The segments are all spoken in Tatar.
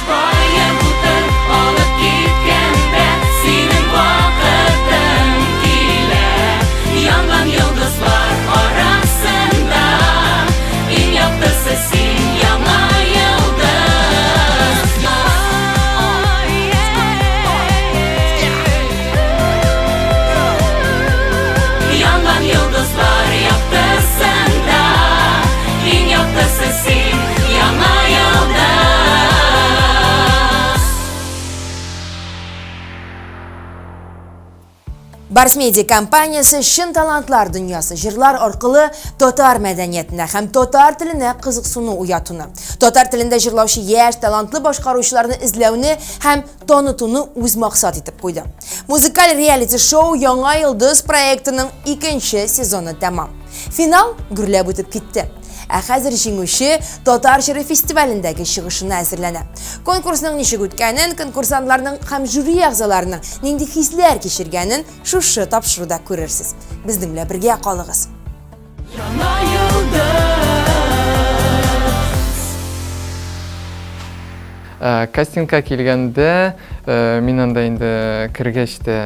Баеп утыр, алып киткәндә синең вакытың килә. Янган йолдызлар арасында иң яктысы син, яңа йолдыз. Янган йолдызлар яктысында иң яктысы син, яңа йолдыз. Барс Медиа компаниясе чын талантлар дөньясы җырлар аркылы татар мәдәниятенә һәм татар теленә кызыксыну уятуны, татар телендә җырлаучы яшь талантлы башкаручыларны эзләүне һәм танытуны үз максат итеп куйды. Музыкаль реалити-шоу Яңа йолдыз проектының икенче сезоны тәмам. Финал гөрләп үтеп китте. Ә хәзер җиңүче Татар җыры фестивалендәге чыгышына әзерләнә. Конкурсның ничек үткәнен, конкурсантларның һәм жюри әгъзаларының нинди хисләр кичергәнен шушы тапшыруда күрерсез. Безнең белән бергә калыгыз. Яңа йолдыз. Кастингка килгәндә, мин анда инде кергәч тә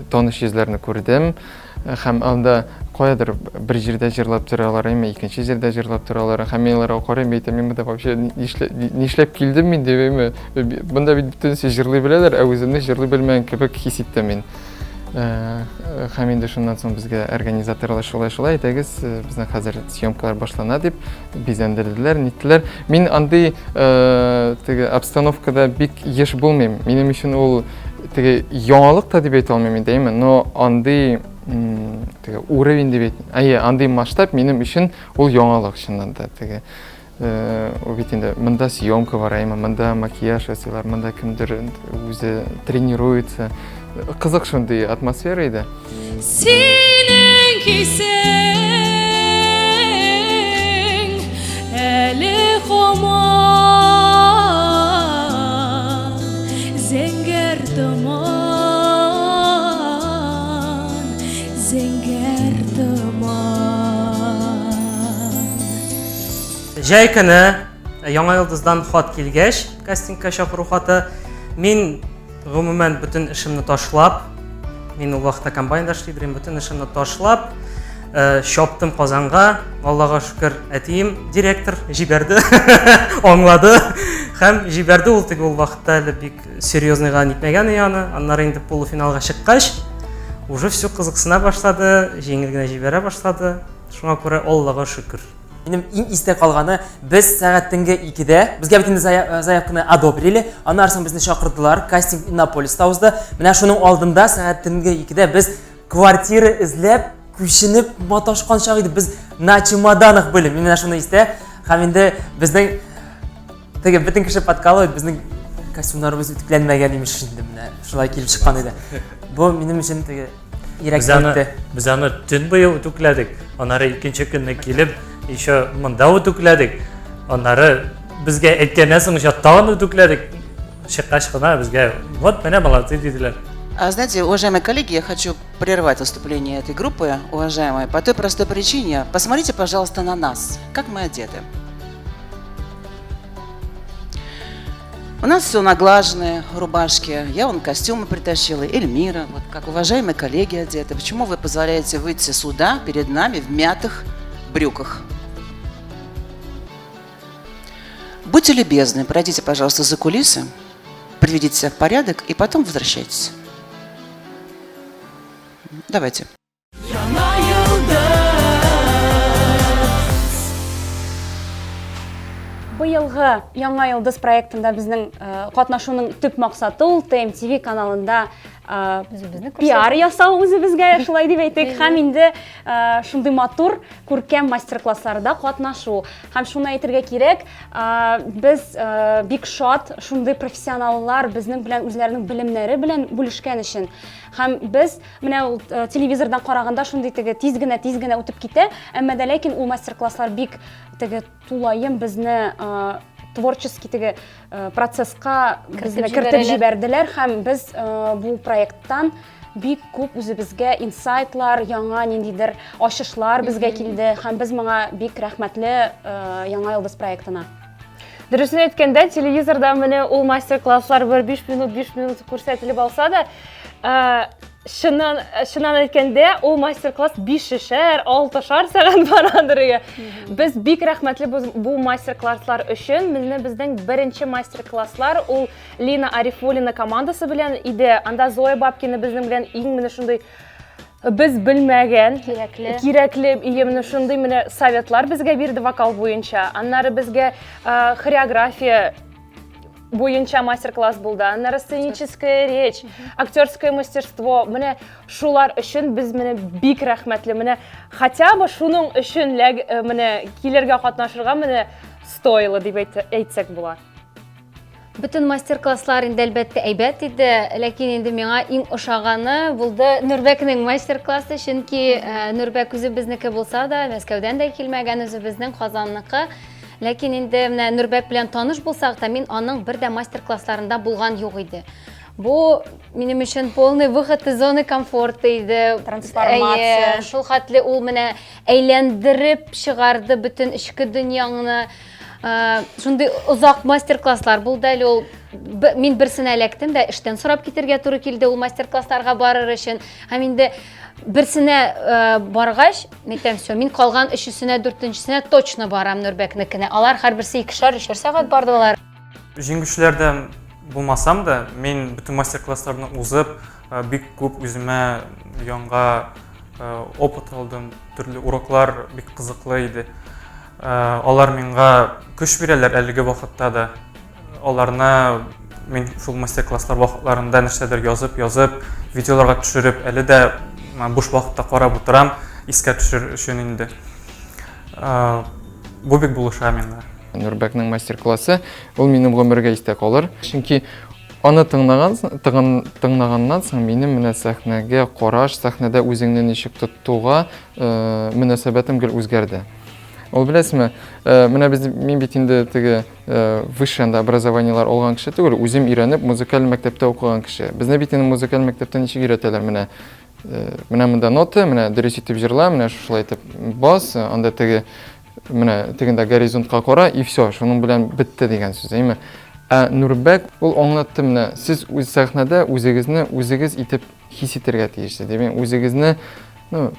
таныш йөзләрне күрдем. Һәм анда каядыр бер җирдә җырлап торалар, әмма икенче җирдә җырлап торалар. Һәм мин аларга карыйм, әйтәм, мин монда вообще нишләп килдем мин дип, әйме. Монда бит бөтенесе җырлый беләләр, ә үземне җырлый белмәгән кебек хис иттем мин. Һәм инде шуннан соң безгә организаторлар шулай-шулай әйтәгез, безнең хәзер съемкалар башлана дип бизәндерделәр, ниттеләр. Мин андый теге обстановкада бик еш булмыйм. Минем өчен ул теге яңалык та дип әйтә алмыйм инде, әйме, но андый теге уровень дип әйт, әйе, андый масштаб минем өчен ул яңалык чыннан да теге. Ул бит инде монда съемка бар, әйме, монда макияж ясыйлар, монда кемдер үзе тренируется. Кызык шундый атмосфера иде. Синең кисең әле һаман зәңгәр томан, зәңгәр томан. Җәй көне Яңа йолдыздан хат килгәч, кастингка чакыру хаты, мин гомумән бөтен эшемне ташлап, мин ул вакытта комбайнда эшли идем, бөтен эшемне ташлап, чаптым Казанга. Аллага шөкер, әтием директор җибәрде, аңлады һәм җибәрде. Ул теге ул вакытта әле бик серьезныйга нитмәгән аны. Аннары инде полуфиналга чыккач, уже все кызыксына башлады, җиңел генә җибәрә башлады. Шуңа күрә Аллага шөкер. Минем иң истә калганы, без сәгать төнге 2-дә, безгә бит инде заявканы одобрили, аннары соң безне чакырдылар, кастинг Иннополиста узды. Менә шуның алдында сәгать төнге 2-дә без квартира эзләп, күченеп маташкан чак иде. Без на чемоданах были. Мин менә шуны истә. Һәм инде безнең теге бөтен кеше подкалывает, безнең костюмнарыбыз үтүкләнмәгән имеш инде, менә шулай килеп чыккан иде. Бу минем өчен теге Без аны, без аны төн буе үтүкләдек. Аннары икенче көнне килеп, еще монда үтүкләдек. Аннары безгә әйткәннән соң еще тагын үтүкләдек. Чыккач кына безгә, вот менә молодцы диделәр. А знаете, уважаемые коллеги, я хочу прервать выступление этой группы, уважаемые, по той простой причине. Посмотрите, пожалуйста, на нас, как мы одеты. У нас все наглаженные рубашки. Я вон костюмы притащила, Эльмира, вот как уважаемые коллеги одеты. Почему вы позволяете выйти сюда перед нами в мятых брюках? Будьте любезны, пройдите, пожалуйста, за кулисы, приведите себя в порядок и потом возвращайтесь. Давайте. Яңа йолдыз. Быелгы Яңа йолдыз проектында безнең катнашуның төп максаты ул ТМТВ каналында пиар ясау үзебезгә, шулай дип әйтик, һәм инде шундый матур күркәм мастер-классларда катнашу. Һәм шуны әйтергә кирәк, без бик шат шундый профессионаллар безнең белән үзләренең белемнәре белән бүлешкән өчен. Һәм без Менә ул э, телевизордан караганда шундый теге тиз генә, тиз генә үтеп китә, әмма дә ләкин ул мастер-класслар бик теге тулаем безне э, творческий теге э, процесска безне кертеп җибәрделәр һәм без бу проекттан бик күп үзебезгә инсайтлар, яңа ниндидер ачышлар безгә килде һәм без моңа бик рәхмәтле Яңа йолдыз проектына. Дөресен әйткәндә, телевизорда менә ул мастер-класслар бер 5 минут, 5 минут күрсәтелеп алса да, чыннан, чыннан әйткәндә, ул мастер-класс бишешәр, алтышар сәгать барадыр. Без бик рәхмәтле бу мастер-класслар өчен. Менә безнең беренче мастер-класслар ул Лина Арифуллина командасы белән иде. Анда Зоя Бабкина безнең белән иң менә шундый без белмәгән кирәкле кирәкле ие менә шундый менә советлар безгә бирде вокал буенча. Аннары безгә хореография буенча мастер-класс булды. Аннары сценическая речь, актерское мастерство. Менә шулар өчен без менә бик рәхмәтле. Менә хотя бы шуның өчен менә килергә катнашырга менә стоило дип әйтсәк була. Бөтен мастер-класслар инде әлбәттә әйбәт иде, ләкин инде миңа иң ошаганы булды Нурбәкнең мастер-классы, чөнки э, Нурбәк үзебезнеке булса да, Мәскәүдән дә килмәгән, үзебезнең Казанныкы. Ләкин инде менә Нурбәк белән таныш булсак та, мин аның бер дә мастер-классларында булган юк иде. Бу минем өчен полный выход из зоны комфорта иде. Трансформация. Әйе, шул хәтле ул менә әйләндереп чыгарды бөтен эчке дөньяңны. Э, шундый озак мастер-класслар булды әле ул. Мин берсенә эләктем дә, эштән сорап китергә туры килде ул мастер-классларга барыр өчен. Һәм инде берсенә э, баргач, мин әйтәм, все, мин калган өчесенә, дүртенчесенә точно барам Нурбәкнекенә. Алар һәрберсе икешәр, өчәр сәгать бардылар. Җиңүчеләрдән булмасам да, мин бөтен мастер-классларны узып, э, бик күп үземә яңа опыт алдым, төрле уроклар бик кызыклы иде. Э, алар миңа көч бирәләр әлеге вакытта да. Аларны мин шул мастер-класслар вакытларында нәрсәдер язып, язып, видеоларга төшереп, әле дә буш вакытта карап утырам, искә төшерер өчен инде. Э, бу бик булыша миңа. Нурбәкнең мастер-классы ул минем гомергә истә калыр. Чөнки аны тыңлаган, тыңлаганнан соң минем менә сәхнәгә караш, сәхнәдә үзеңне ничек тотуга э, мөнәсәбәтем гел үзгәрде. Ул беләсезме, э, менә без мин бит инде теге э, высшее анда образованиелар алган кеше түгел, үзем өйрәнеп музыкаль мәктәптә укыган кеше. Безне бит инде музыкаль мәктәптә ничек өйрәтәләр менә э, менә монда нота, менә дөрес итеп җырла, менә шулай итеп бас, анда теге менә тегендә горизонтка кара и все, шуның белән бетте дигән сүз, әйме? Ә Нурбәк ул аңлатты менә, сез үз сәхнәдә үзегезне үзегез итеп хис итәргә тиешсез. Димәк, үзегезне, ну,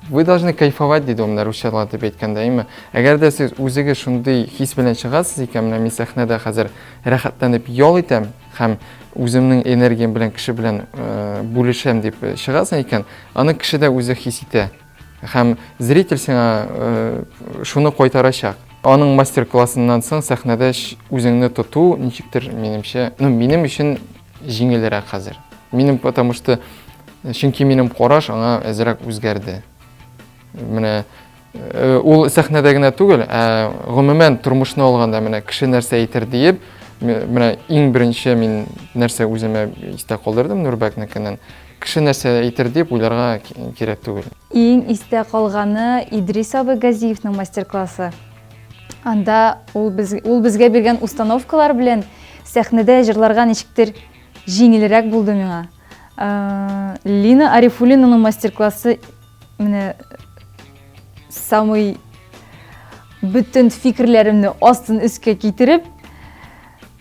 вы должны кайфовать, диде ул менә русчалап дип әйткәндә, әйме? Әгәр дә сез үзегез шундый хис белән чыгасыз икән, менә мин сәхнәдә хәзер рәхәтләнеп ял итәм һәм үземнең энергиям белән кеше белән э, бүлешәм дип э, чыгасың икән, аны кеше дә үзе хис итә. Һәм зритель сиңа э, шуны кайтарачак. Аның мастер-классыннан соң сәхнәдә үзеңне тоту ничектер, минемчә, ну, минем өчен җиңелрәк хәзер. Минем, потому что, чөнки минем караш аңа әзрәк үзгәрде. Менә э, ул сәхнәдә генә түгел, ә гомумән тормышны алганда менә кеше нәрсә әйтер диеп, менә иң беренче мин нәрсә үземә истә калдырдым Нурбәкнекеннән, кеше нәрсә әйтер дип уйларга кирәк түгел. Иң истә калганы Идрис абый Газиевның мастер-классы. Анда ул, без, ул безгә биргән установкалар белән сәхнәдә җырларга ничектер җиңелрәк булды миңа. Лина Арифуллинаның мастер-классы менә самый бөтен фикерләремне астын өскә китереп,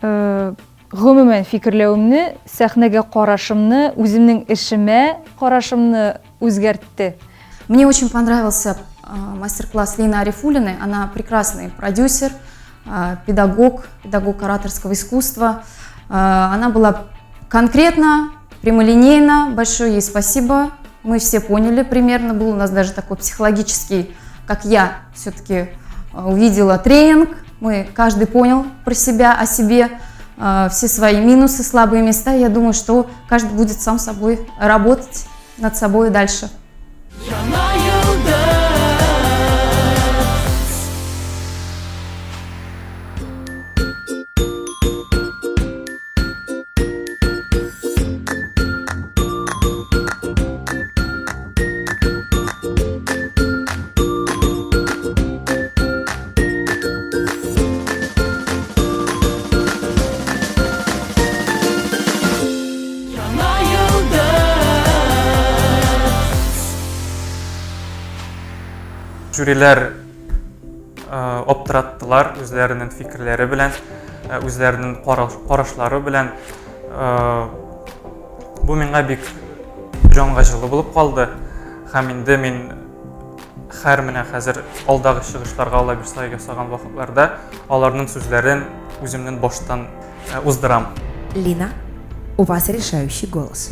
гомумән фикерләвемне, сәхнәгә карашымны, үземнең эшемә карашымны үзгәртте. Мне очень понравился мастер-класс Лины Арифуллиной. Она прекрасный продюсер, педагог, педагог ораторского искусства. Она была конкретно, прямолинейна. Большое ей спасибо. Мы все поняли примерно. Был у нас даже такой психологический, как я все-таки увидела, тренинг. Мы каждый понял про себя, о себе, все свои минусы, слабые места. Я думаю, что каждый будет сам собой работать над собой дальше. Жюриләр аптыраттылар үзләренең фикерләре белән, үзләренең карашлары белән. Бу миңа бик җанга җылы булып калды. Һәм инде мин һәр менә хәзер алдагы чыгышларга Алла бирса ясаган вакытларда аларның сүзләрен үземнең баштан уздырам. Лина, у вас решающий голос.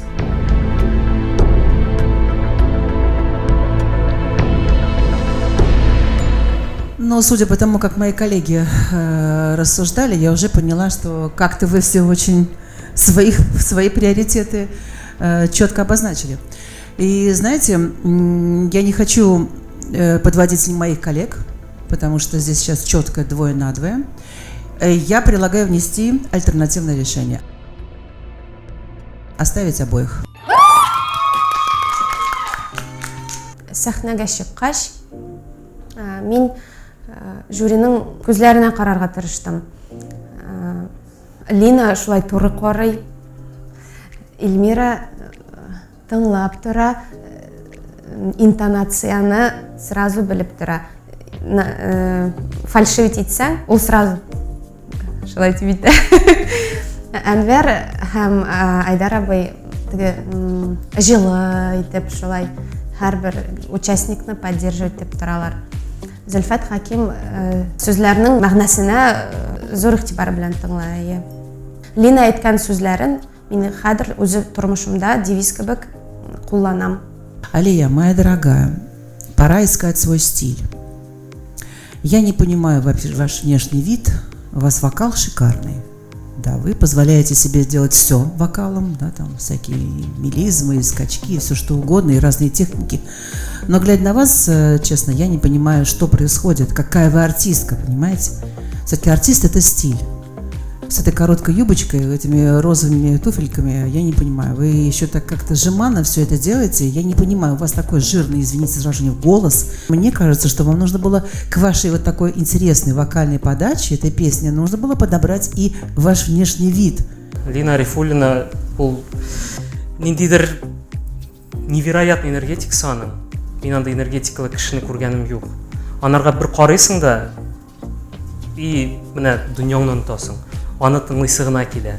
Но судя по тому, как мои коллеги э, рассуждали, я уже поняла, что как-то вы все очень своих, свои приоритеты э, четко обозначили. И знаете, я не хочу э, подводить моих коллег, потому что здесь сейчас четко двое на двое. Э, я предлагаю внести альтернативное решение. Оставить обоих. Сәхнәгә чыккач, э, мин жюриның күзләренә карарга тырыштым. Лина шулай туры карый, Эльмира тыңлап тора, интонацияне сразу белеп тора. Фальшивить итсәң, ул сразу шулай дип итә. Әнвәр һәм Айдар абый теге җылы итеп шулай һәрбер участникны поддерживать итеп торалар. Зөлфәт Хаким сүзләрнең мәгънәсенә зур игътибар белән тыңлый. Лина әйткән сүзләрен мин хәзер үзе тормышымда девиз кебек кулланам. Алия, моя дорогая, пора искать свой стиль. Я не понимаю вообще ваш внешний вид, у вас вокал шикарный. Да, вы позволяете себе делать все вокалом, да, там всякие мелизмы, скачки, все что угодно, и разные техники. Но глядя на вас, э, честно, я не понимаю, что происходит, какая вы артистка, понимаете? Все-таки артист – это стиль. С этой короткой юбочкой, этими розовыми туфельками, я не понимаю. Вы еще так как-то жеманно все это делаете. Я не понимаю, у вас такой жирный, извините за выражение, голос. Мне кажется, что вам нужно было к вашей вот такой интересной вокальной подаче этой песни нужно было подобрать и ваш внешний вид. Лина Арифуллина ул ниндидер невероятный энергетикасы аның. Мин андый энергетикалы кешене күргәнем юк. Анарга бер карыйсың да и менә дөньяңны онытасың. Аны тыңлыйсы гына килә.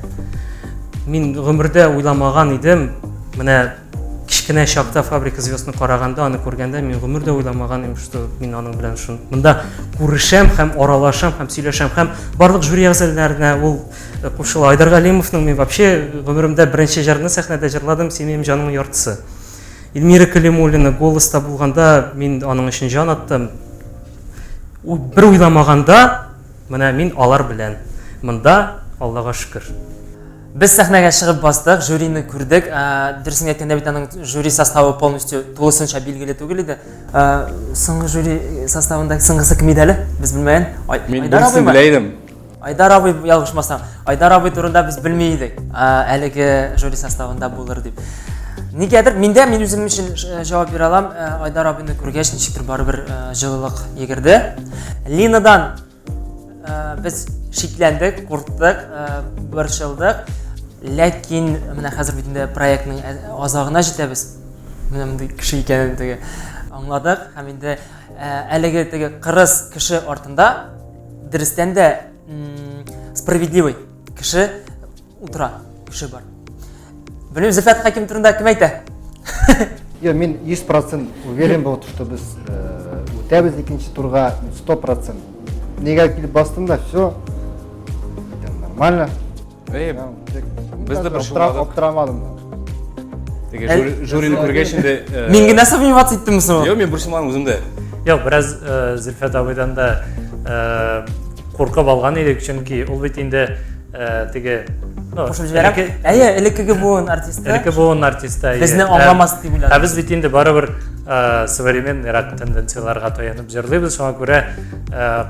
Мин гомердә уйламаган идем, менә кечкенә чакта Фабрика звездны караганда, аны күргәндә мин гомердә уйламаган идем, что мин аның белән шун монда күрешәм һәм аралашам һәм сөйләшәм һәм барлык жюри әгъзаларына ул э, кушыла. Айдар Галимовның мин вообще гомеремдә беренче җырны сәхнәдә җырладым, Син минем җанымның яртысы. Эльмира Калимуллина Голоста булганда мин аның өчен җан аттым. Бер уйламаганда, менә мин алар белән монда, Аллага шөкер. Без сәхнәгә чыгып бастык, жюрины күрдек. Дөресен әйткәндә бит аның жюри составы полностью тулысынча билгеле түгел иде. Соңгы жюри составында соңгысы кем иде әле? Без белмәгән. Мин дөресен белә идем. Айдар абый ялгышмасам, Айдар абый турында без белми идек. Әлеге жюри составында булыр дип. Нигәдер миндә мин үзем өчен җавап бирә алам. Айдар абыйны күргәч ничектер барыбер җылылык йөгерде. Линадан без шикләндек, курктык, борчылдык. Ләкин менә хәзер бит инде проектның азагына җитәбез. Менә мондый кеше икәнен теге аңладык һәм инде әлеге теге кырыс кеше артында дөрестән дә справедливый кеше утыра, кеше бар. Белмим, Зөлфәт Хәким турында кем әйтә? Юк, мин 100% уверен был, что без э, үтәбез икенче турга, 100%. Нигә килеп бастым да, все, нормально. Әйе, без дә борчылмадык. Аптырамадым да. Теге жюрины күргәч инде... Э, мин генә сомневаться иттем соң. Юк, мин борчылмадым үзем дә. Юк, бераз э, Зөлфәт абыйдан да э, куркып алган идек, чөнки ул бит инде теге ну, кушып җибәрәм. Әйе, элеккеге буын артисты. Элекке буын артисты. Безне аңламас дип уйладым. Ә без бит инде барыбер современныйрак тенденцияләргә таянып җырлыйбыз, шуңа күрә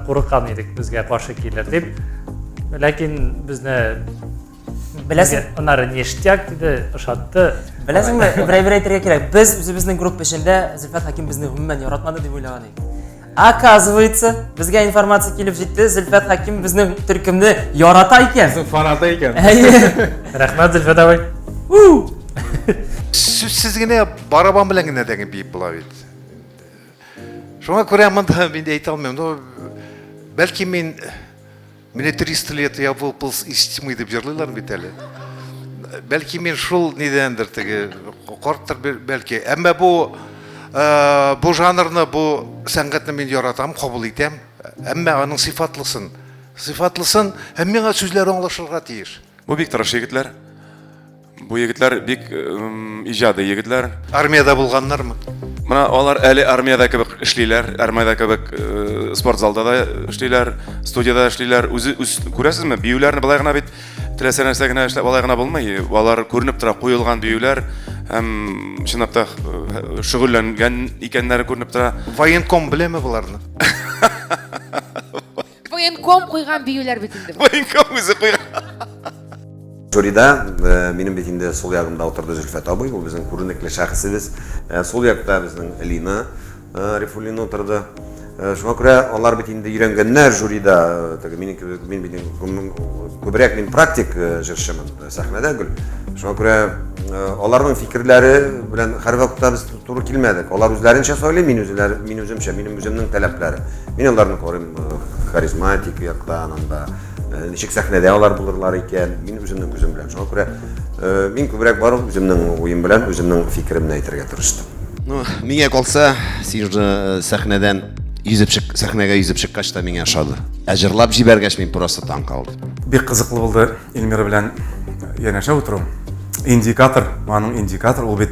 курыккан идек безгә каршы килер дип. Ләкин безне Беләсең, аннары ништяк диде, ошатты. Беләсеңме, бер әйбер әйтергә кирәк. Без үзебезнең группа эчендә Зөлфәт Хәким безне гомумән яратмады дип уйлаган идек. Оказывается, безгә информация килеп җитте, Зөлфәт Хәким безнең төркемне ярата икән. Безнең фанаты икән. Әйе. Рәхмәт, Зөлфәт абый. Сүзсез генә барабан белән генә дә биеп була бит. Шуңа күрә монда мин әйтә алмыйм. Ну, Бәлки мин Мне 300 лет, я выполз из тьмы дип җырлыйлар бит әле. Бәлки мин шул нидәндер теге карттыр бәлки. Әмма бу э, бу жанрны, бу сәнгатьне мин яратам, кабул итәм. Әмма аның сыйфатлысын, сыйфатлысын һәм миңа сүзләр аңлашылырга тиеш. Бу бик тырыш егетләр. Бу егетләр бик иҗади егетләр. Армиядә булганнармы? Менә алар әле армиядә кебек эшлиләр, армиядә кебек спорт залда да эшлиләр, студиядә эшлиләр. Үзе үз күрәсезме, биюләрне болай гына бит теләсә нәрсә генә эшләп алай гына булмый. Алар күренеп тора, куелган биюләр һәм чынлап та шөгыльләнгән икәннәре күренеп тора. Военком беләме боларны? Военком куйган биюләр бит инде бу. Военком үзе куйган. Жюрида минем бит инде сул ягымда утырды Зөлфәт абый, ул безнең күренекле шәхесебез. Сул якта безнең Лина Рифуллина утырды. Шуңа күрә алар бит инде өйрәнгәннәр жюрида. Теге минем кебек, мин бит күбрәк мин практик җырчымын, сәхнәдә гел. Шуңа күрә аларның фикерләре белән һәрвакытта без туры килмәдек. Алар үзләренчә сайлый, мин үзләр, мин үземчә, минем үземнең таләпләре. Мин аларны карыйм харизматик яктан анда, ничек сәхнәдә алар булырлар икән, мин үземнең күзем белән. Шуңа күрә мин күбрәк барып үземнең уем белән, үземнең фикеремне әйтергә тырыштым. Ну, миңа калса, син уже сәхнәдән йөзеп чык, сәхнәгә йөзеп чыккач та миңа ошады. Ә җырлап җибәргәч, мин просто таң калдым. Бик кызыклы булды Эльмира белән янәшә утыру. Индикатор, аның индикатор, ул бит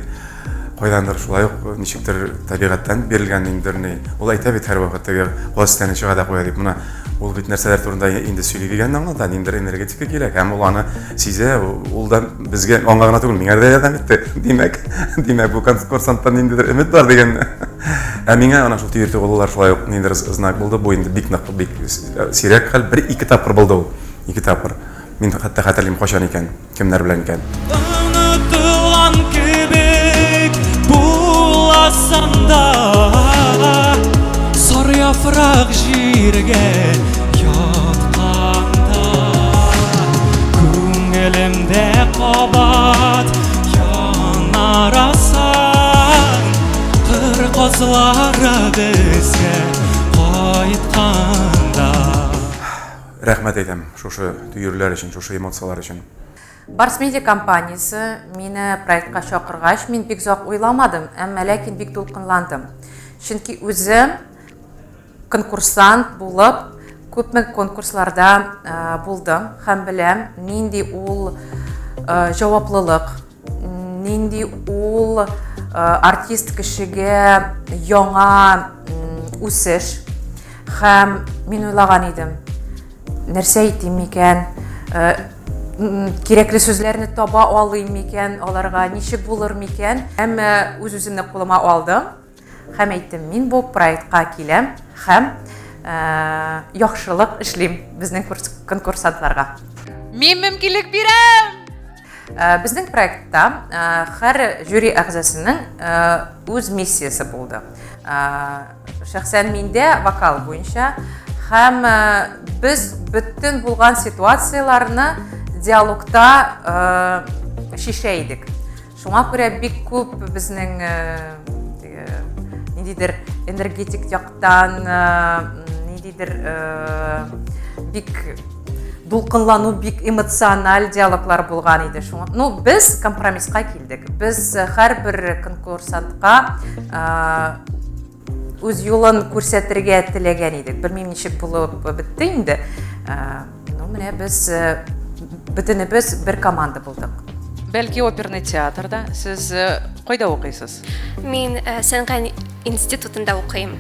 кайдандыр шулай ук ничектер табигатьтән бирелгән ниндидер ни. Ул әйтә бит һәрвакыт теге каз тәне чыга да куя дип. Менә ул бит нәрсәләр турында инде сөйли дигәнне аңлата, ниндидер энергетика кирәк һәм ул аны сизә, ул да безгә аңа гына түгел, миңа да ярдәм итте. Димәк, димәк бу конкурсанттан ниндидер өмет бар дигән. Ә миңа ана шул төер тыгылулар шулай ук ниндидер знак булды. Бу инде бик нык, бик сирәк хәл. Бер-ике тапкыр булды ул. Ике тапкыр. Мин хәтта хәтерлим кайчан икән, кемнәр белән икән. Онытылган кебек буласың да, сары яфрак җиргә ятканда, күңелемдә кабат янарасың, кыр казлары безгә кайтканда. Рәхмәт әйтәм шушы төерләр өчен, шушы эмоцияләр өчен. Барс Медиа компаниясе мине проектка чакыргач, мин бик озак уйламадым, әмма ләкин бик дулкынландым. Чөнки үзем конкурсант булып, күпме конкурсларда булдым һәм беләм, нинди ул җаваплылык, нинди ул артист кешегә яңа үсеш. Һәм мин уйлаган идем, нәрсә әйтим микән, кирәкле сүзләрне таба алыйм микән, аларга ничек булыр микән. Әмма үз-үземне кулыма алдым һәм әйттем, мин бу проектка киләм һәм яхшылык эшлим безнең конкурсантларга. Мин мөмкинлек бирәм! Безнең проектта һәр жюри әгъзасының үз миссиясе булды. Шәхсән миндә вокал буенча һәм без бөтен булган ситуацияләрне диалогта шишә идек. Шуңа күрә бик күп безнең ниндидер энергетик яктан, ниндидер бик дулкынлану, бик эмоциональ диалоглар булган иде. Шуңа, ну, без компромисска килдек. Без һәрбер конкурсантка үз юлын күрсәтергә теләгән идек. Белмим, ничек булып бетте инде. Ну, менә без бөтенебез бер команда булдык. Бәлки оперный театрда. Сез кайда укыйсыз? Мин сәнгать институтында укыйм.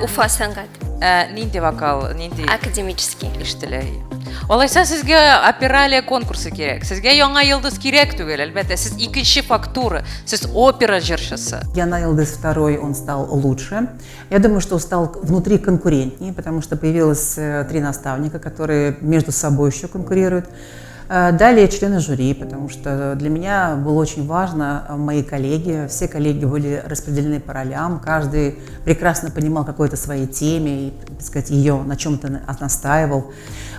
Уфа сәнгать. Нинди вокал, нинди? Академический. Ишетелә. Алайса сезгә опералия конкурсы кирәк. Сезгә Яңа йолдыз кирәк түгел, әлбәттә. Сез икенче фактура, сез опера җырчысы. Яна Йолдыз второй, он стал лучше. Я думаю, что стал внутри конкурентнее, потому что появилось три наставника, которые между собой еще конкурируют. Далее члены жюри, потому что для меня было очень важно мои коллеги. Все коллеги были распределены по ролям, каждый прекрасно понимал какой-то своей теме и, так сказать, ее на чем-то настаивал.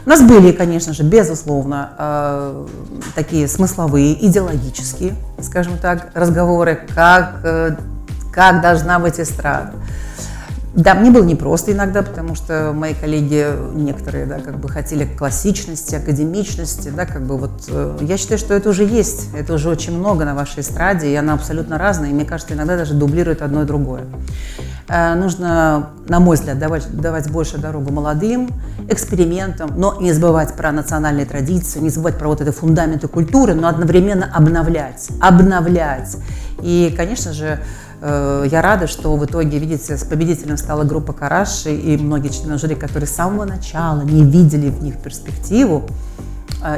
У нас были, конечно же, безусловно, такие смысловые, идеологические, скажем так, разговоры, как должна быть эстрада. Да, мне было непросто иногда, потому что мои коллеги некоторые, да, как бы хотели классичности, академичности, да, как бы вот я считаю, что это уже есть, это уже очень много на вашей эстраде, и она абсолютно разная, и мне кажется, иногда даже дублирует одно и другое. Нужно, на мой взгляд, давать больше дорогу молодым, экспериментам, но не забывать про национальные традиции, не забывать про вот это фундаменты культуры, но одновременно обновлять, обновлять. И, конечно же, я рада, что в итоге, видите, с победителем стала группа «Караш», и многие члены жюри, которые с самого начала не видели в них перспективу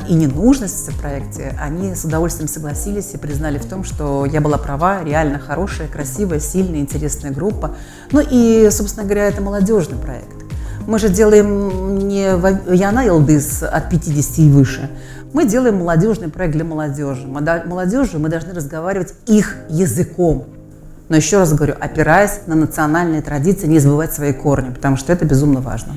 и ненужность в проекте, они с удовольствием согласились и признали в том, что я была права, реально хорошая, красивая, сильная, интересная группа. Ну и, собственно говоря, это молодежный проект. Мы же делаем не Яна Йолдыз от 50 и выше. Мы делаем молодежный проект для молодежи. Молодежи мы должны разговаривать их языком. Но еще раз говорю, опираясь на национальные традиции, не забывать свои корни, потому что это безумно важно.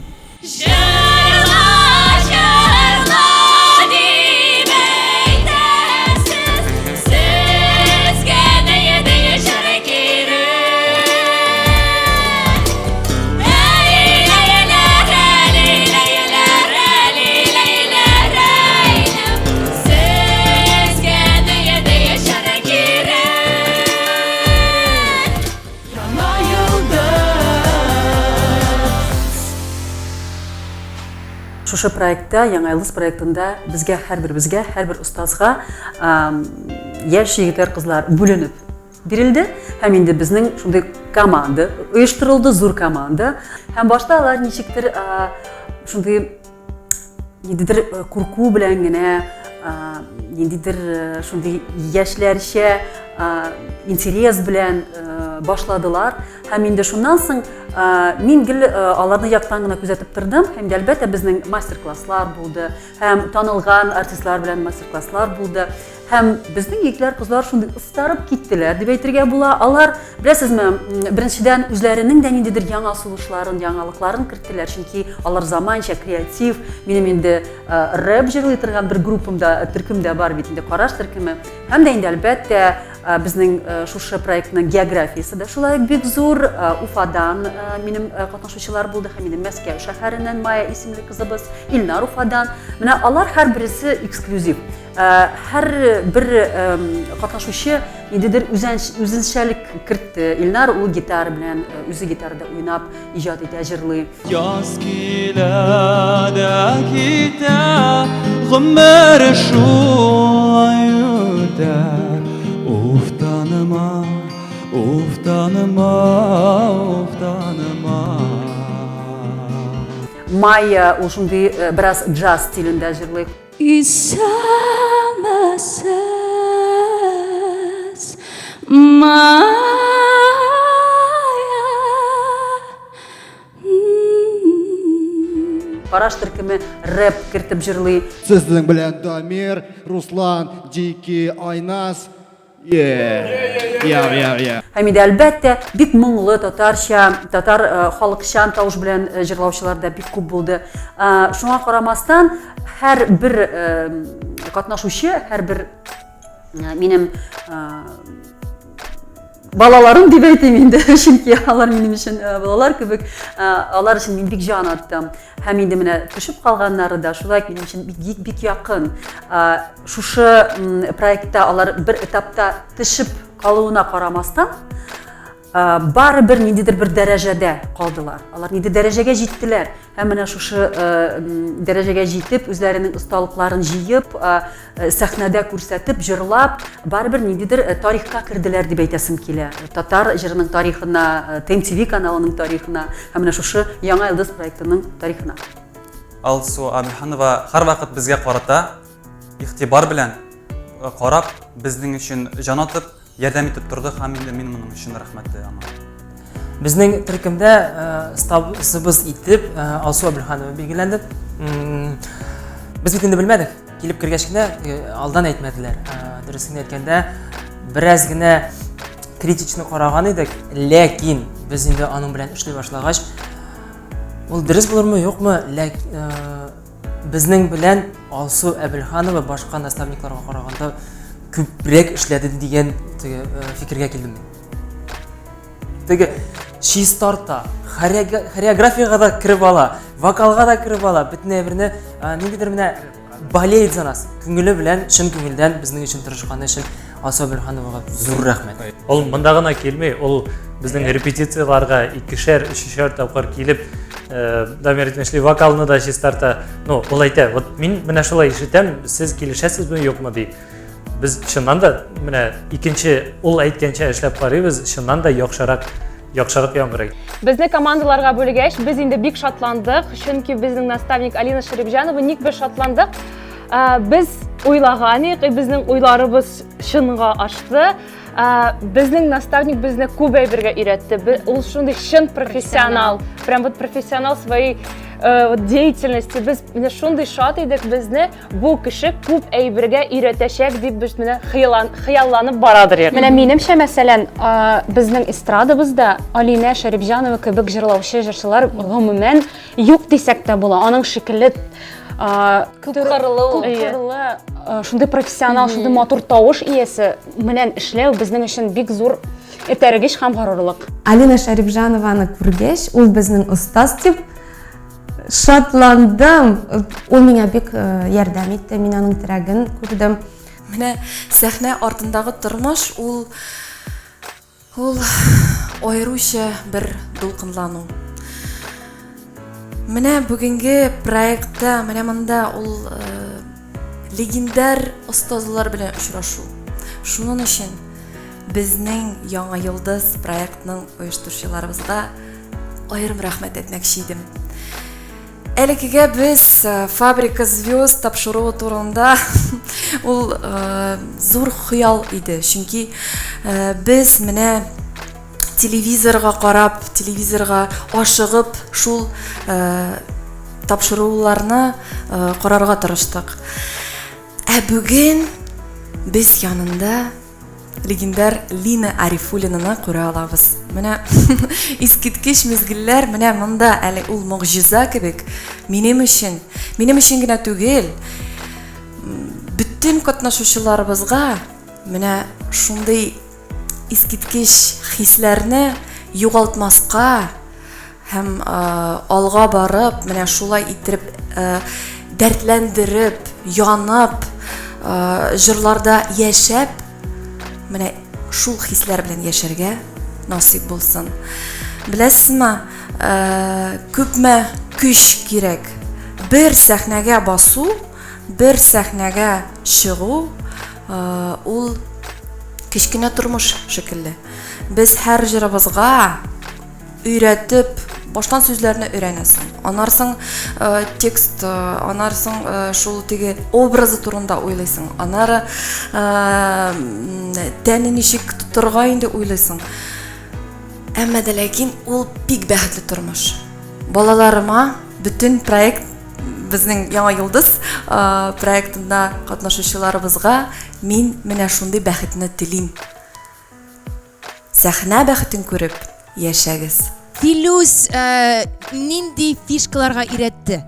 Шушы проектта, Яңа Йолдыз проектында безгә һәрберебезгә, һәрбер остазга яшь егетләр, кызлар бүленеп бирелде. Һәм инде безнең шундый команда оештырылды, зур команда. Һәм башта алар ничектер шундый ниндидер курку белән генә, ниндидер шундый яшьләрчә интерес белән башладылар. Һәм инде шуннан соң мин гел аларны яктан гына күзәтеп тордым. Һәм дә, әлбәттә, безнең мастер-класслар булды, һәм танылган артистлар белән мастер-класслар булды. Һәм безнең егетләр, кызлар шундый остарып киттеләр дип әйтергә була. Алар, беләсезме, беренчедән, үзләренең дә ниндидер яңа сулышларын, яңалыкларын керттеләр, чөнки алар заманча, креатив. Минем инде рэп җырлый торган бер группамда, төркемдә бар бит инде, Караш төркеме. Һәм дә инде, әлбәттә, безнең шушы проектның географиясе дә шулай ук бик зур. Уфадан минем катнашучылар булды, һәм инде Мәскәү шәһәреннән Майя исемле кызыбыз, Илнар Уфадан. Менә алар һәрбересе эксклюзив. Һәр бер катнашучы ниндидер үзенчәлек кертте. Илнар ул гитара белән, үзе гитарада уйнап иҗат итә, җырлый. Яз килә дә китә, гомер шулай үтә. Уфтаныма, уфтаныма, уфтаныма. Майя ул шундый бераз джаз стилендә җырлый. Исәнмесез, Майя. Караш төркеме рэп кертеп җырлый. Сезнең белән Дамир, Руслан, Дики, Айназ. Yeah. Yeah, yeah, yeah. Һәм инде, әлбәттә, бик моңлы татарча, татар халыкчан тавыш белән җырлаучылар да бик күп булды. Шуңа карамастан, һәр бер катнашучы, һәрбер минем балаларым дип әйтим инде, чөнки алар минем өчен балалар кебек, алар өчен мин бик җан аттым. Һәм инде менә төшеп калганнары да шулай минем өчен бик, бик якын. Шушы проектта алар бер этапта төшеп калуына карамастан, барыбер ниндидер бер дәрәҗәдә калдылар. Алар нинди дәрәҗәгә җиттеләр. Һәм менә шушы дәрәҗәгә җитеп, үзләренең осталыкларын җыеп, сәхнәдә күрсәтеп, җырлап, барыбер ниндидер тарихка керделәр дип әйтәсем килә. Татар җырының тарихына, ТМТВ каналының тарихына һәм менә шушы Яңа Йолдыз проектының тарихына. Алсу Әбелханова һәрвакыт безгә карата игътибар белән карап, безнең өчен җан атып, ярдәм итеп торды һәм инде мин моның өчен рәхмәтле аңа. Безнең төркемдә стабыбыз итеп Алсу Әбелханова билгеләнде. Без бит инде белмәдек. Килеп кергәч кенә алдан әйтмәделәр. Дөресен әйткәндә, бераз генә критично караган идек, ләкин без инде аның белән эшли башлагач, ул дөрес булырмы, юкмы, безнең белән Алсу Әбелханова башка наставникларга караганда күбрәк эшләде дигән теге фикергә килдем мин. Теге чистарта, хореографиягә дә кереп ала, вокалга да кереп ала, бөтен әйберне ниндидер менә болеет за нас. Күңеле белән, чын күңелдән безнең өчен тырышканы өчен Алсу Әбелхановага зур рәхмәт. Ул монда гына килми, ул безнең репетицияләргә икешәр, өчешәр тапкыр килеп, Дамир әйтмешли, вокалны да чистарта. Ну, ул әйтә, вот мин менә шулай ишетәм, сез килешәсезме, юкмы ди. Без чыннан да менә икенче ул әйткәнчә эшләп карыйбыз, чыннан да яхшырак яхшырак яңгырый. Безне командаларга бүлгәч, без инде бик шатландык, чөнки безнең наставник Алина Шәрипҗанова ник без шатландык? Без уйлаган идек, безнең уйларыбыз чынга ашты. Безнең наставник безне күп әйбергә өйрәтте. Ул шундый чын профессионал, прям вот профессионал своей э, деятельности. Без менә шундый шат идек, безне Бу кеше күп әйбергә өйрәтәчәк дип без менә хыялланып барадыр идек. Менә минемчә, мәсәлән, безнең эстрадабызда Алинә Шәрипҗанова кебек җырлаучы җырчылар гомумән юк дисәк тә була. Аның шикелле күпкырлы, күпкырлы, шундый профессионал, шундый матур тавыш иясе белән эшләү безнең өчен бик зур этәргеч һәм горурлык. Алина Шәрипҗанованы күргәч, ул безнең остаз дип Шатландым. Ул миңа бик э, ярдәм итте, мин аның терәген күрдем. Менә сәхнә артындагы тормыш ул ул аеруча бер дулкынлану. Менә бүгенге проектта, менә монда ул э, легендар остазлар белән очрашу. Шуның өчен безнең Яңа йолдыз проектның оештыручыларыбызга аерым рәхмәт әйтмәкче идем. Элеккегә без э, Фабрика звезд тапшыруы турында ул э, зур хыял иде. Чөнки э, без менә телевизорга карап, телевизорга ашыгып шул тапшыруларны карарга тырыштык. Ә бүген без янында легендар Лина Арифуллинаны күрә алабыз. Менә искиткеч мизгелләр, менә монда әле ул могҗиза кебек минем өчен, минем өчен генә түгел, бөтен катнашучыларыбызга менә шундый искиткеч хисләрне югалтмаска һәм алга барып, менә шулай иттереп дәртләндереп, янып, җырларда яшәп, менә шул хисләр белән яшәргә насыйп булсын. Беләсезме, күпме көч кирәк. Бер сәхнәгә басу, бер сәхнәгә чыгу, ул кечкенә тормыш шикелле. Без һәр җырыбызга өйрәтеп, баштан сүзләрне өйрәнәсең. Аннан э, текст, э, аннан соң э, шул теге образы турында уйлыйсың. Аннары тәне ничек тотырга инде уйлыйсың. Әмма дә ләкин ул бик бәхетле тормыш. Балаларыма бөтен проект безнең Яңа йолдыз проектында катнашучыларыбызга мин менә шундый бәхетне телим. Сәхнә бәхетен күреп яшәгез. Филүс э, нинди фишкаларга өйрәтте?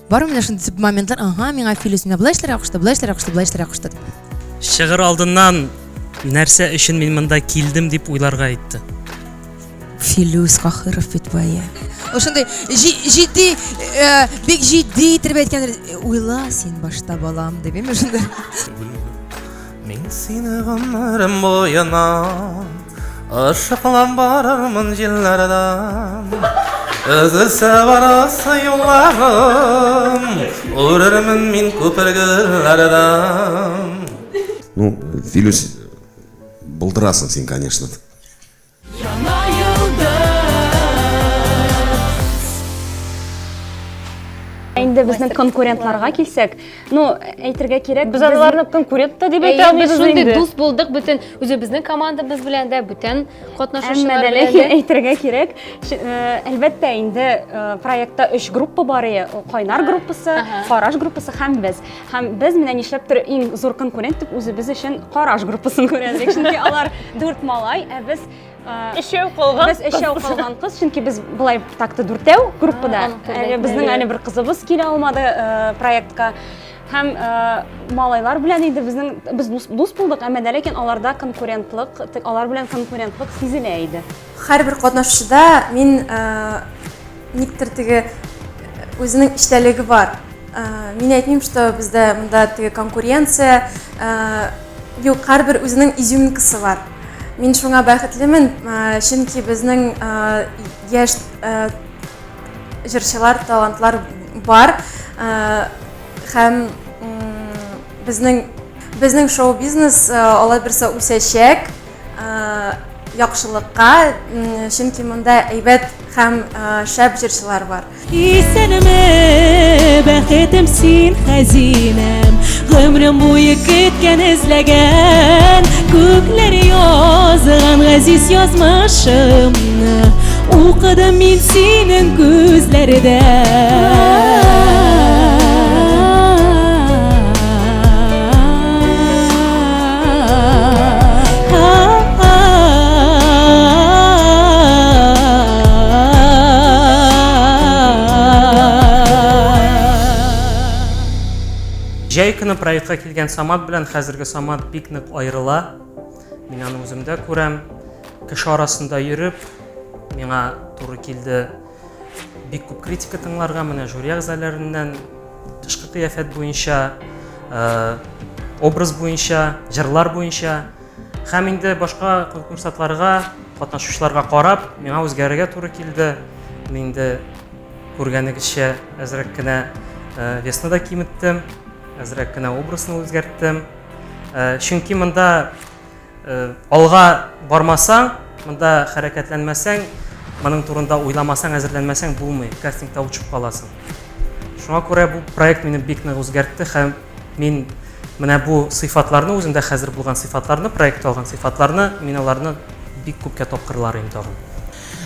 Бармы менә шундый моментлар, ага, миңа Филүс менә болай эшләргә кушты, болай эшләргә кушты, болай эшләргә кушты дип. Чыгыр алдыннан нәрсә өчен мин монда килдем дип уйларга әйтте. Филүс Кахыров бит бу әйе. Ул шундый җитди, э, бик җитди итеп әйткән, уйла син башта балам дип, әйме шунда. Мин сине гомерем буена Ышыклап барырмын җилләрдән Өзелсә барасы юлларым Үрермен мин күпер гөлләрдән Ну, Филүс, булдырасың син, конечно. Инде безнең конкурентларга килсәк, ну, әйтергә кирәк, без аларны конкурент та дип әйтә алмыйбыз инде. Шундый дус булдык бөтен үзебезнең командабыз белән дә, бүтән катнашучылар белән дә. Ләкин әйтергә кирәк, э, әлбәттә инде э, проектта өч группа бар иде. Кайнар группасы, Караш группасы һәм без. Һәм без менә нишләптер иң зур конкурент дип үзебез өчен Караш группасын күрәдек. Чөнки алар дүрт малай, ә без Өчәү калган. Без өчәү калган кыз, чөнки без болай так-то дүртәү группада. Әле безнең әле бер кызыбыз килә алмады проектка. Һәм малайлар белән инде безнең без дус, дус булдык, әмма дә ләкин аларда конкурентлык, алар белән конкурентлык сизелә иде. Һәрбер катнашучыда мин никтер теге үзенең эчтәлеге бар. Мин әйтмим, что бездә монда теге конкуренция, юк, һәрбер үзенең изюминкасы бар. Мин шуңа бәхетлемен, чөнки безнең яшь җырчылар, талантлар бар. Һәм безнең безнең шоу-бизнес алай берсе үсәчәк яхшылыкка, чөнки монда әйбәт һәм шәп җырчылар бар. Исәнме, бәхетем син, хәзинәм, Гомрем буе көткән, эзләгән, Күкләр язган газиз язмышымны Укыдым мин синең күзләрдә. Җәй көне проектка килгән Самат белән хәзерге Самат бик нык аерыла. Мин аны үземдә күрәм. Кеше арасында йөреп, миңа туры килде бик күп критика тыңларга, менә жюри әгъзаларыннан, тышкы кыяфәт буенча, э, образ буенча, җырлар буенча һәм инде башка конкурсантларга, катнашучыларга карап, миңа үзгәрергә туры килде. Мин инде күргәнегезчә әзрәк кенә э, весны да киметтем, әзрәк кенә образны үзгәрттем. Э, чөнки монда Э, алга бармасаң, монда хәрәкәтләнмәсәң, моның турында уйламасаң, әзерләнмәсәң булмый, кастингта очып каласың. Шуңа күрә бу проект мине бик нык үзгәртте һәм мин менә бу сыйфатларны, үземдә хәзер булган сыйфатларны, проектта алган сыйфатларны, мин аларны бик күпкә тапкырлар идем тагын.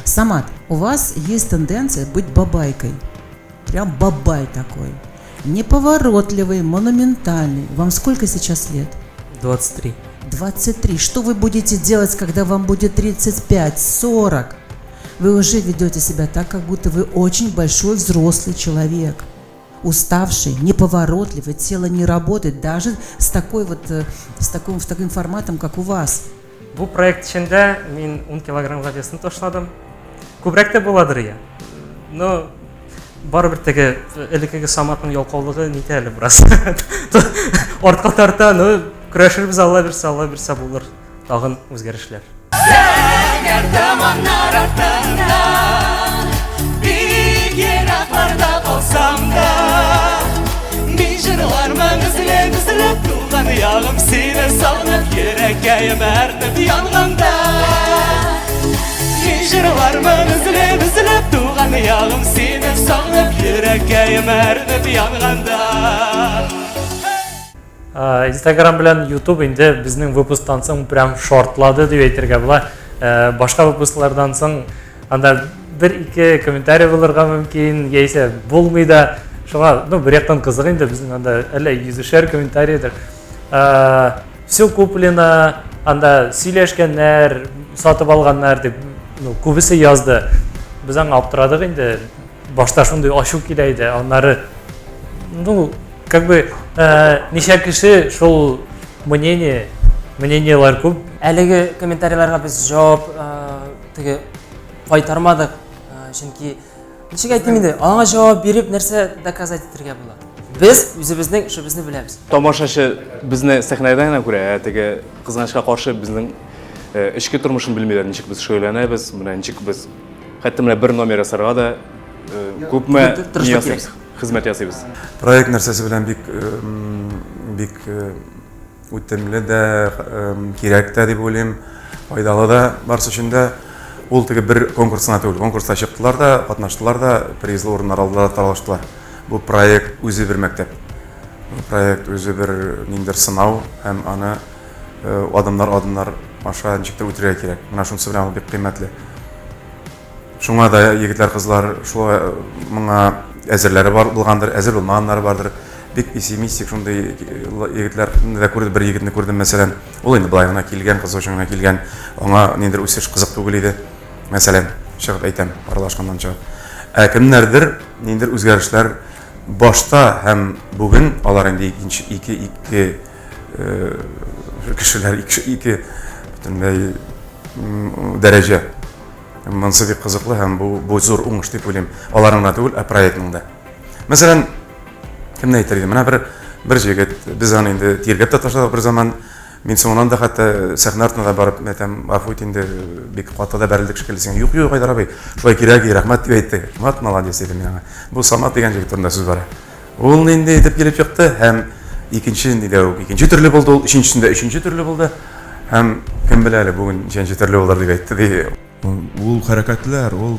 Самат, у вас есть тенденция быть бабайкой. Прям бабай такой. Неповоротливый, монументальный. Вам сколько сейчас лет? 23. 23. Что вы будете делать, когда вам будет 35, 40? Вы уже ведете себя так, как будто вы очень большой взрослый человек. Уставший, неповоротливый, тело не работает, даже с, такой вот, э, с, таким, с таким форматом, как у вас. Бу проект эчендә мин 10 килограммга весны ташладым. Күбрәк тә буладыр я. Но барыбер теге элеккеге Саматның ялкаулыгы нитә әле бераз. Артка тарта, но көрәшербез Алла бирсә, Алла бирсә булыр тагын үзгәрешләр. Зәңгәр томаннар артында Бик еракларда калсам да Мин җырлармын өзелеп-өзелеп Туган ягым сине сагынып Йөрәккәем әрнеп янганда Мин җырлармын өзелеп-өзелеп Туган ягым сине сагынып Йөрәккәем әрнеп янганда Инстаграм белән YouTube инде безнең выпусктан соң прям шартлады дип әйтергә була. Э, башка выпусклардан соң анда бер-ике комментарий булырга мөмкин, яисә булмый да. Шуңа, ну, бер яктан кызык инде безнең анда әллә йөзешәр комментарийдер. Э, Все куплено, анда сөйләшкәннәр, сатып алганнар дип, ну, күбесе язды. Без аңа аптырадык инде. Башта шундый ачу килә иде, аннары, ну, как бы, э, ничә кеше шул мнение, мнениелар күп. Әлеге комментарийларга без җавап э, теге кайтармадык, э, чөнки ничек әйтим инде, аңа җавап биреп нәрсә доказать итәргә була? Без үзебезнең эшебезне беләбез. Тамашачы безне сәхнәдән генә күрә, ә теге кызганычка каршы безнең э, эчке тормышын белмиләр, ничек без шөгыльләнәбез, менә ничек без хәтта менә бер номер ясарга да э, күпме ни ясыйбыз, хезмәт ясыйбыз. Проект нәрсәсе белән бик бик үтемле дә, кирәк тә дип уйлыйм, файдалы да барысы өчен дә. Ул теге бер конкурс кына түгел. Конкурста чыктылар да, катнаштылар да, призлы урыннар алдылар да, таралыштылар. Бу проект үзе бер мәктәп. Бу проект үзе бер ниндидер сынау һәм аны адымнар-адымнар аша ничектер үтергә кирәк. Менә шунысы белән ул бик кыйммәтле. Шуңа да егетләр, кызлар шулай моңа әзерләре бар булгандыр, әзер булмаганнары бардыр. Бик пессимистик шундый егетләрне дә күрдем, бер егетне күрдем, мәсәлән. Ул инде былай гына килгән, кыз өчен генә килгән. Аңа ниндидер үсеш кызык түгел иде. Мәсәлән, чыгып әйтәм, аралашканнан чыгып. Ә кемнәрдер ниндидер үзгәрешләр Башта һәм бүген алар инде икенче ике ике кешеләр, ике, ике бөтенләй дәрәҗә. Монысы бик кызыклы һәм бу, бу зур уңыш дип уйлыйм. Аларның гына түгел, ә проектның да. Мәсәлән, кемне әйтер идем? Менә бер бер җегет, без аны инде тиргәп тә ташладык бер заман. Мин соңыннан да хәтта сәхнә артына да барып, әйтәм, гафу ит инде, бик каты да бәрелдек шикелле сиңа. Юк, юк, Айдар абый, шулай кирәк, рәхмәт дип әйтте. Вот молодец дидем мин аңа. Бу Самат дигән җегет турында сүз бара. Ул нинди итеп килеп чыкты һәм икенче нидә үк икенче төрле булды ул, өченчесендә өченче төрле булды. Һәм кем белә әле бүген ничәнче төрле булыр дип әйтте ди. Ул хәрәкәтләр, ул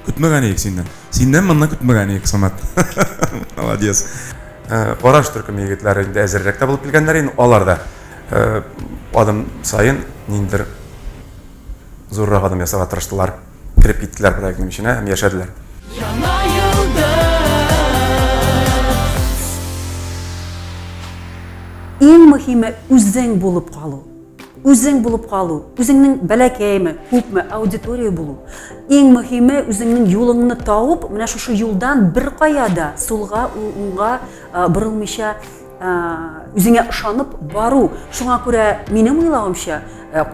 көтмәгән идек синнән. Синнән моны көтмәгән идек, Самат. Молодец. Караш төркеме егетләре инде әзеррәк тә булып килгәннәр инде, алар да адым саен ниндидер зуррак адым ясарга тырыштылар. Кереп киттеләр проектның эченә һәм яшәделәр. Яңа йолдыз. Иң мөһиме үзең булып калу. Үзең булып калу, үзеңнең бәләкәйме, күпме аудитория булу. Иң мөһиме үзеңнең юлыңны табып, менә шушы юлдан беркая да сулга, уңга борылмыйча үзеңә ышанып бару. Шуңа күрә минем уйлавымча,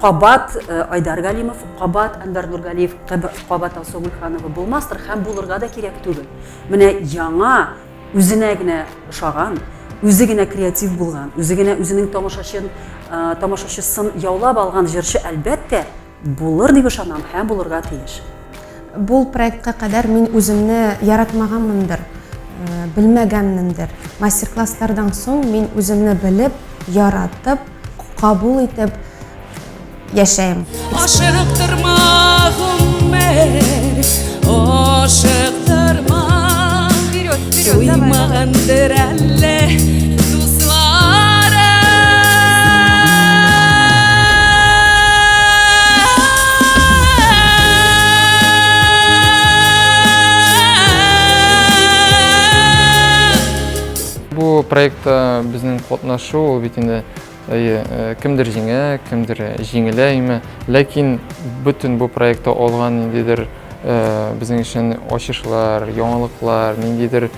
кабат Айдар Галимов, кабат Әнвәр Нургалиев, кабат Алсу Гөлханова булмастыр һәм булырга да кирәк түгел. Менә яңа үзенә генә ошаган, үзе генә креатив булган, үзе генә үзенең тамашачын, тамашачысын яулап алган җырчы, әлбәттә, булыр дип ышанам һәм булырга тиеш. Бу проектка кадәр мин үземне яратмаганмындыр, белмәгәнмендер. Мастер-класслардан соң мин үземне белеп, яратып, кабул итеп яшәем. Ашыктырма, гомер, ашыктырма. Вперед, вперед, давай. Туймагандыр әле дусларым. Бу проектта безнең катнашу ул бит инде әйе, кемдер җиңә, кемдер җиңелә име. Ләкин бөтен бу проектта алган ниндидер безнең өчен ачышлар, яңалыклар, ниндидер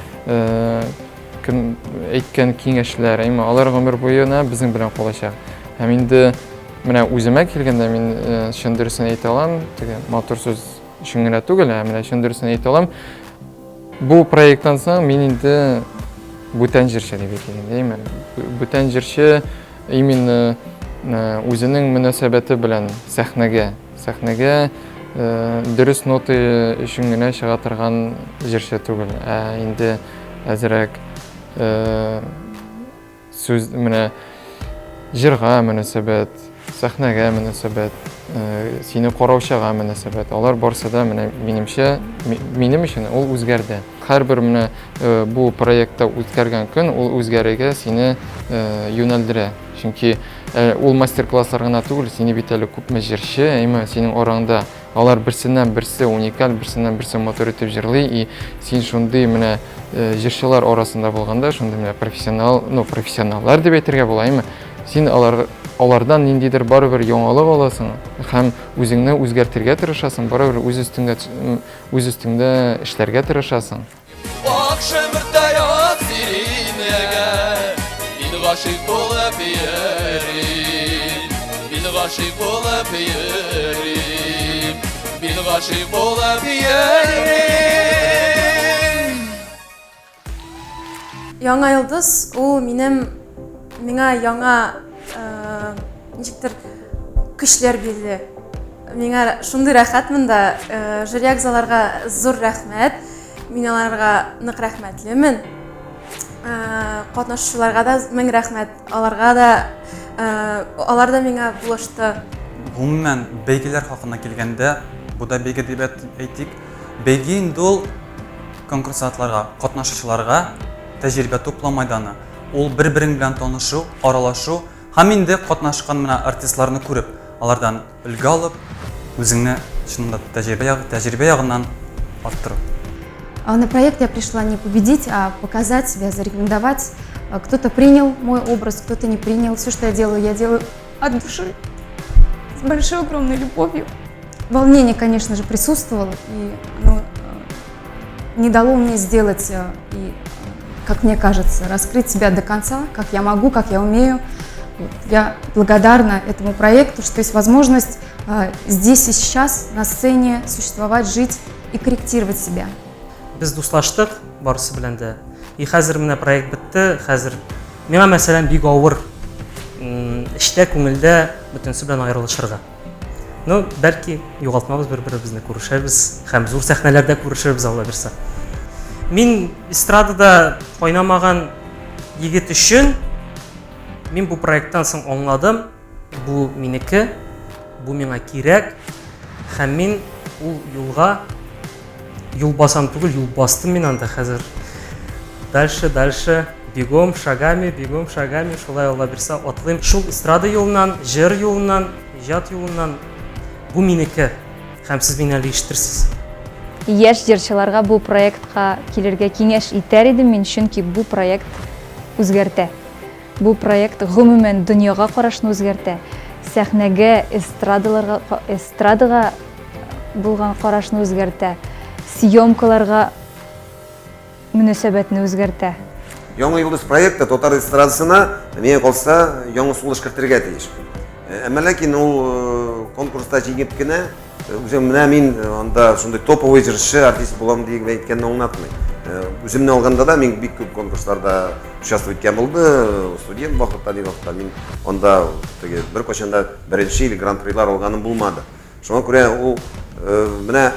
кем әйткән киңәшләр, әйме, алар гомер буена безнең белән калачак. Һәм инде менә үземә килгәндә мин чын дөресен әйтә алам, теге матур сүз өчен генә түгел, ә менә чын дөресен әйтә алам. Бу проекттан соң мин инде бүтән җырчы дип әйтик инде, әйме? Бүтән җырчы именно үзенең мөнәсәбәте белән сәхнәгә, сәхнәгә дөрес нота өчен генә чыга торган җырчы түгел, ә инде әзрәк сүз менә җырга мөнәсәбәт, сәхнәгә мөнәсәбәт, сине караучыга мөнәсәбәт, алар барсы да менә минемчә, минем өчен ул үзгәрде. Һәрбер менә бу проектта үткәргән көн ул үзгәрергә сине юнәлдерә. Чөнки ул мастер-класслар гына түгел, сине бит әле күпме җырчы, әйме, синең араңда. Алар берсеннән берсе уникаль, берсеннән берсе матур итеп җырлый, и син шундый менә җырчылар арасында булганда, шундый менә профессионал, ну, профессионаллар дип әйтергә була, әйме? Син алар алардан ниндидер барыбер яңалык аласың һәм үзеңне үзгәртергә тырышасың, барыбер үз өстеңдә үз өстеңдә эшләргә тырышасың. Ак шәмертәй ак сиринегә Мин гашыйк булып йөрим Мин гашыйк булып йөрим Мин гашыйк булып йөрим. Яңа йолдыз ул минем миңа яңа ничектер көчләр бирде. Миңа шундый рәхәт монда. Жюри әгъзаларга зур рәхмәт. Мин аларга нык рәхмәтлемен. Катнашучыларга да мең рәхмәт. Аларга да алар да миңа булышты. Гомумән, бәйгеләр хакына килгәндә, бу да бәйге дип әйтик. Бәйге инде ул конкурсантларга, катнашучыларга тәҗрибә туплау мәйданы. Ул бер-берең белән танышу, аралашу һәм инде катнашкан менә артистларны күреп, алардан өлге алып, үзеңне чыннан да тәҗрибә, тәҗрибә ягыннан арттыру. На проект я пришла не победить, а показать себя, зарекомендовать. Кто-то принял мой образ, кто-то не принял. Все, что я делаю от души, с большой огромной любовью. Волнение, конечно же, присутствовало, и оно не дало мне сделать и как мне кажется, раскрыть себя до конца, как я могу, как я умею. Я благодарна этому проекту, что есть возможность здесь и сейчас на сцене существовать, жить и корректировать себя. Без дуслаштык барысы белән дә. И хәзер менә проект бетте, хәзер миңа мәсәлән бик авыр эчтә, күңелдә бөтенесе белән аерылышырга. Ну, бәлки югалтмабыз бер-беребезне, күрешәбез һәм зур сәхнәләрдә күрешербез, Алла бирса. Мин эстрадада кайнамаган егет өчен мин бу проекттан соң аңладым, бу минеке, бу миңа кирәк һәм мин ул юлга юл басам түгел, юл бастым мин анда хәзер. Дальше, дальше, бегом, шагами, бегом, шагами, шулай Алла бирса, атлыйм. Шул эстрада юлыннан, җыр юлыннан, иҗат юлыннан. Бу минеке. Һәм сез мине әле ишетерсез. Яшь җырчыларга бу проектка килергә киңәш итәр идем мин, чөнки бу проект үзгәртә. Бу проект гомумән дөньяга карашны үзгәртә, сәхнәгә, эстрадаларга, эстрадага булган карашны үзгәртә, съемкаларга мөнәсәбәтне үзгәртә. Яңа йолдыз проекты татар эстрадасына, миңа калса, яңа сулыш кертергә тиеш. Әмма ләкин ул конкурста җиңеп кенә, үзем менә мин анда шундый топовый җырчы, артист булам дип әйткәнне аңлатмый. Үземне алганда да мин бик күп конкурсларда участвовать иткән булды, студент вакытта, ни вакытта мин анда теге беркайчан да беренче или гран-прилар алганым булмады. Шуңа күрә ул менә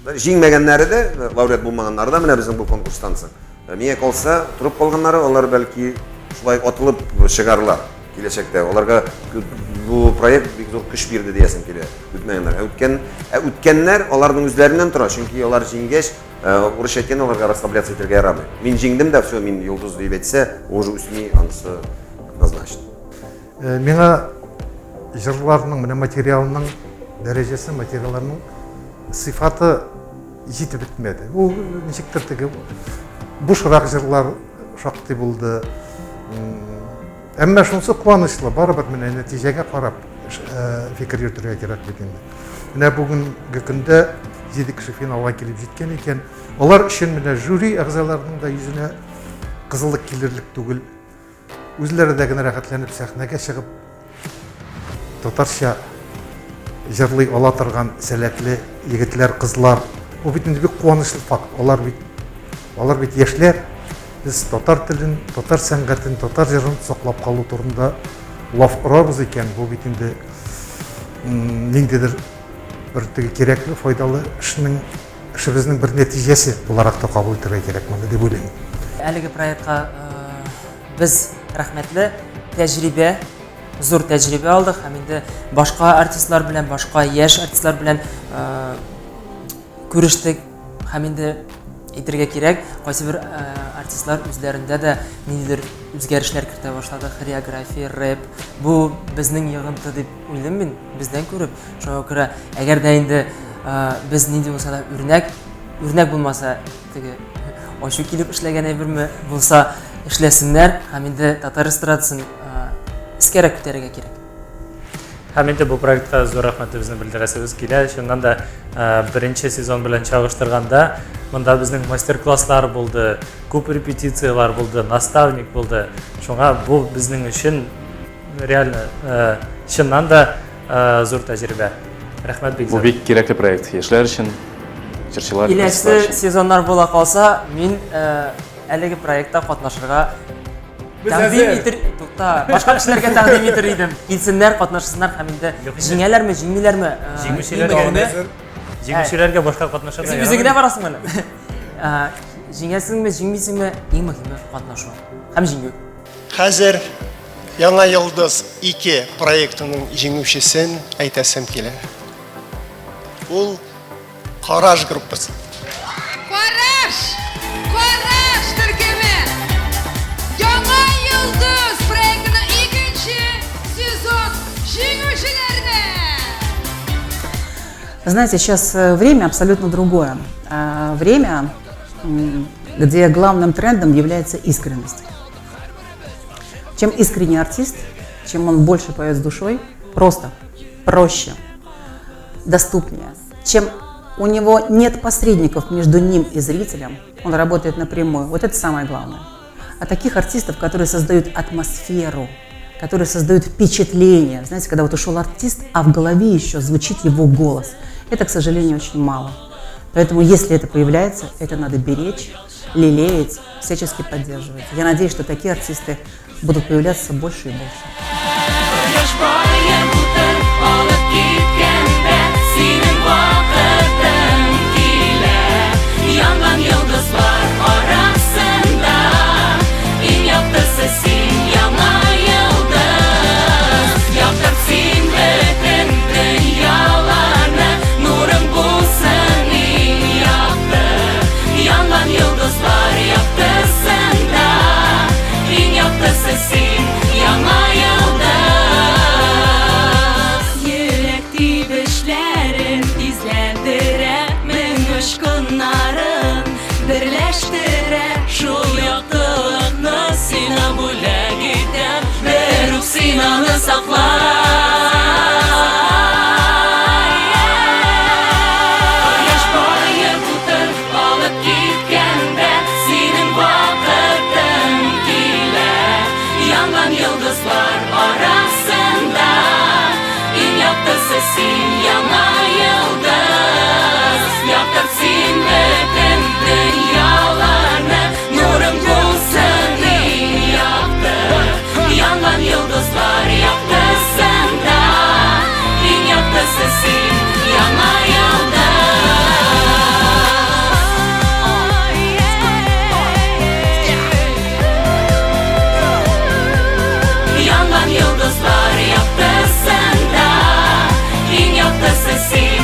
җиңмәгәннәре дә, лауреат булмаганнары да менә безнең бу конкурстан соң. Миңа калса, торып калганнары, алар бәлки шулай атылып чыгарлар киләчәктә. Аларга бу проект бик зур көч бирде диясем килә. Үтмәгәннәр. Ә үткән, ә үткәннәр аларның үзләреннән тора, чөнки алар җиңгәч, урысча әйткәндә, аларга расслабляться итәргә ярамый. Мин җиңдем дә, все, мин йолдыз дип әйтсә, уже үсми, анысы однозначно. Миңа җырларның, менә материалның дәрәҗәсе, материалларның сыйфаты җитеп бетмәде. Ул ничектер теге бушрак җырлар шактый булды. Әмма шунысы куанычлы, барыбер менә нәтиҗәгә карап фикер йөртергә кирәк бит инде. Менә бүгенге көндә 7 кеше финалга килеп җиткән икән. Алар өчен менә жюри әгъзаларының да йөзенә кызыллык килерлек түгел. Үзләре дә генә рәхәтләнеп сәхнәгә чыгып, татарча җырлый ала торган сәләтле егетләр, кызлар. Бу бит инде бик куанычлы факт. Алар бит алар бит яшьләр. Без татар телен, татар сәнгатен, татар җырын саклап калу турында лаф орабыз икән, бу бит инде ниндидер бер теге кирәкле, файдалы эшнең эшебезнең бер нәтиҗәсе буларак та кабул итәргә кирәк моны дип уйлыйм. Әлеге проектка без рәхмәтле, тәҗрибә, зур тәҗрибә алдык һәм инде башка артистлар белән, башка яшь артистлар белән күрештек һәм инде әйтергә кирәк, кайсыбер артистлар үзләрендә дә ниндидер үзгәрешләр кертә башлады, хореография, рэп. Бу безнең йогынты дип уйлыйм мин, бездән күреп. Шуңа күрә, әгәр дә инде без нинди булса да үрнәк, үрнәк булмаса, теге ачу килеп эшләгән әйберме булса, эшләсеннәр һәм инде татар эстрадасын өскәрәк күтәрергә кирәк. Һәм инде бу проектка зур рәхмәтебезне белдерәсебез килә. Чыннан да беренче сезон белән чагыштырганда, монда безнең мастер-класслар булды, күп репетицияләр булды, наставник булды. Шуңа бу безнең өчен реально чыннан да зур тәҗрибә. Рәхмәт бик зур. Бу бик кирәкле проект яшьләр өчен, җырчылар. Киләсе сезоннар була калса, мин әлеге проектта катнашырга тәкъдим итер, тукта, башка кешеләргә тәкъдим итер идем. Килсеннәр, катнашсыннар һәм инде җиңәләрме, җиңмиләрме? Җиңүчеләргә җиңүчеләргә башка катнашырга. Син үзе генә барасың әле. Җиңәсеңме, җиңмисеңме, иң мөһиме катнашу һәм җиңү. Хәзер Яңа йолдыз 2 проектының җиңүчесен әйтәсем килә. Ул Караш группасы. Караш! Караш төркеме! Яңа йолдыз проектының икенче сезон җиңүчеләренә! Знаете, сейчас время абсолютно другое. Время, где главным трендом является искренность. Чем искренний артист, чем он больше поет с душой, просто, проще, доступнее. Чем У него нет посредников между ним и зрителем. Он работает напрямую. Вот это самое главное. А таких артистов, которые создают атмосферу, которые создают впечатление. Знаете, когда вот ушел артист, а в голове еще звучит его голос. Это, к сожалению, очень мало. Поэтому, если это появляется, это надо беречь, лелеять, всячески поддерживать. Я надеюсь, что такие артисты будут появляться больше и больше. Кояш баеп утын алып киткәндә синең вакытың килә. Янган йолдызлар арасында иң яктысы син, яңа йолдыз. Яктырт син бөтен дөньяларны, нурың булсын иң якты. Янган йолдызлар яктысында иң яктысы син, яңа йолдыз. Йөрәк тибешләрен тизләндерә, мең очкыннарын берләштерә. Шул яктылыкны сиңа бүләк итәм, берүк син аны сакла. Кояш баеп утын алып киткәндә синең вакытың килә. Янган йолдызлар арасында иң яктысы син, яңа йолдыз. Яктырт син бөтен дөньяларны, нурың булсын иң якты. Янган йолдызлар яктысында иң яктысы син, яңа йолдыз. Янган йолдызлар яктысында иң яктысы син.